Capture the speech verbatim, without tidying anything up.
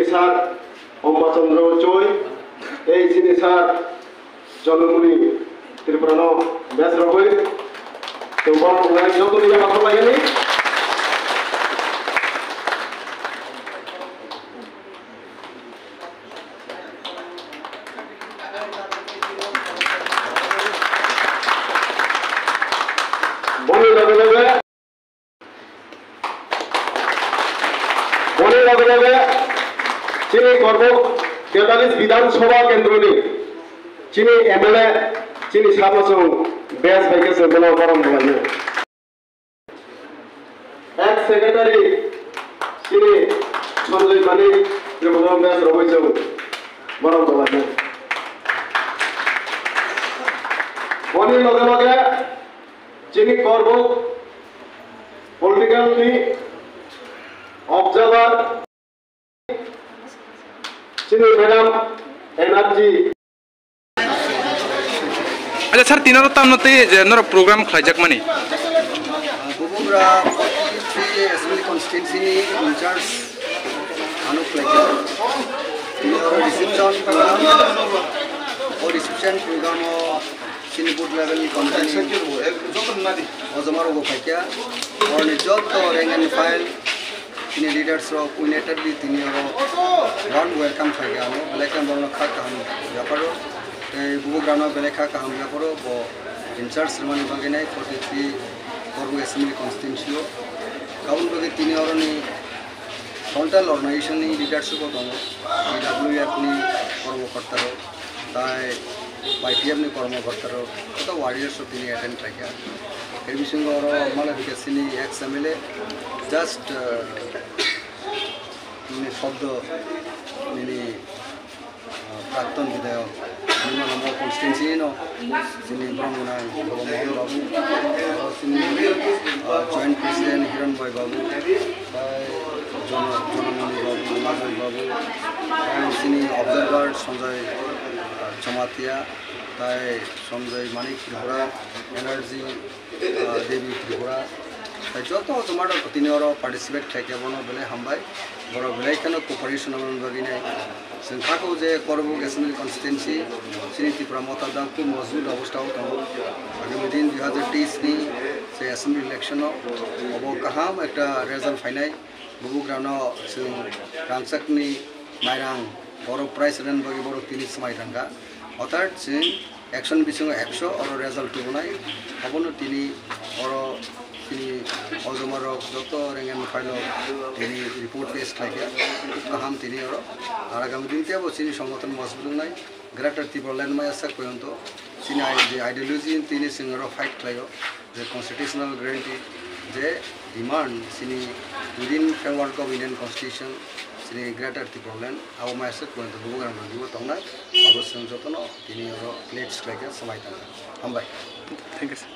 Sir Omba Chandra Choi, ei chini sir Jonamuni Tripura no best rogwi, to borok nai joto ni yaphar laiyani. Boni loge loge, boni loge loge chini Korbuk tetallis Bidhan Sabha Kendroni chini M L A chini Sabasung best bai khe chwng bono borom rwlainai. Ex secretary chini Sanjay Manik, Tripura Congress rogwi chwng borom rwlainai. Boni loge loge chini Korbuk political ni observer chini Madam N R G. Acha sir, tini oro tamno tei je norok program khlaijakmani? Bubagra forty three Assembly Constituency ni in charge ano khlaijak. Tini oro reception program, o reception program o chini booth level committee ni ojoma rok bo phaikha. Oroni joto rank and file chini leaders rok unitedly tini oro warm welcome khlaikha ano, belai khe borokno kha kaham yapharo. Tei Bubagrano belai kha kaham yapharo, bo in charge rwmani bagwi nai forty three Korbuk Assembly Constituency o. Aboni bagwi tini oroni frontal organization ni leadership o tongo, T W F ni kormokorta rok, tai Y P F ni kormokorta rok, joto warriors rok tini attend khlaikha. Er bisingo oro Malabika chini ex M L A, just, uh, nini shobdo, nini, uh, prakton bidhayok, nini Malabika constituency no, chini borok gwnang Baba Mohan Babu, oro chini, uh, joint president Hiran Bhai Babu, tai Jono-, Jonamoni Babu, Majoi Babu, tai chini observer Sanjay, uh, Jamatia, tai Sanjay Manik Tripura, Energy, uh, Devi Tripura, tai joto jomato tini oro participate khlaikha, bono belai hambai, borok belai kheno cooperation rwmani bagwi nai. Chwng kha kho je Korbuk Assembly Constituency chini Tipra Motha da khub mojbut obostha o tongo. Agami din dui hazar teis ni je Assembly election o obo kaham ekta result phainai. Bubagrano chwng rangchakni mairang borok prize rwna bagwi borok tini swmai thangkha. Orthat chwng ekshoni bisingo eksho oro result tubunai. Abono tini oro tini ojomarok joto rank and file o tini report pass khlaikha. Kaham tini oro. Ar agami din teibo chini songothon mojbut wngnai. Greater Tipraland maya sak poyonto chini ai-, je ideology tini chwng oro fight khlaio, je constitutional guarantee, je demand chini within framework of Indian Constitution, chini Greater Tipraland, abo maya sak poyonto Bubagrano dibo tongnai, abo chwng jotono tini oro pledge khlaikha, swmai tangkha. Hambai. Thank you, sir.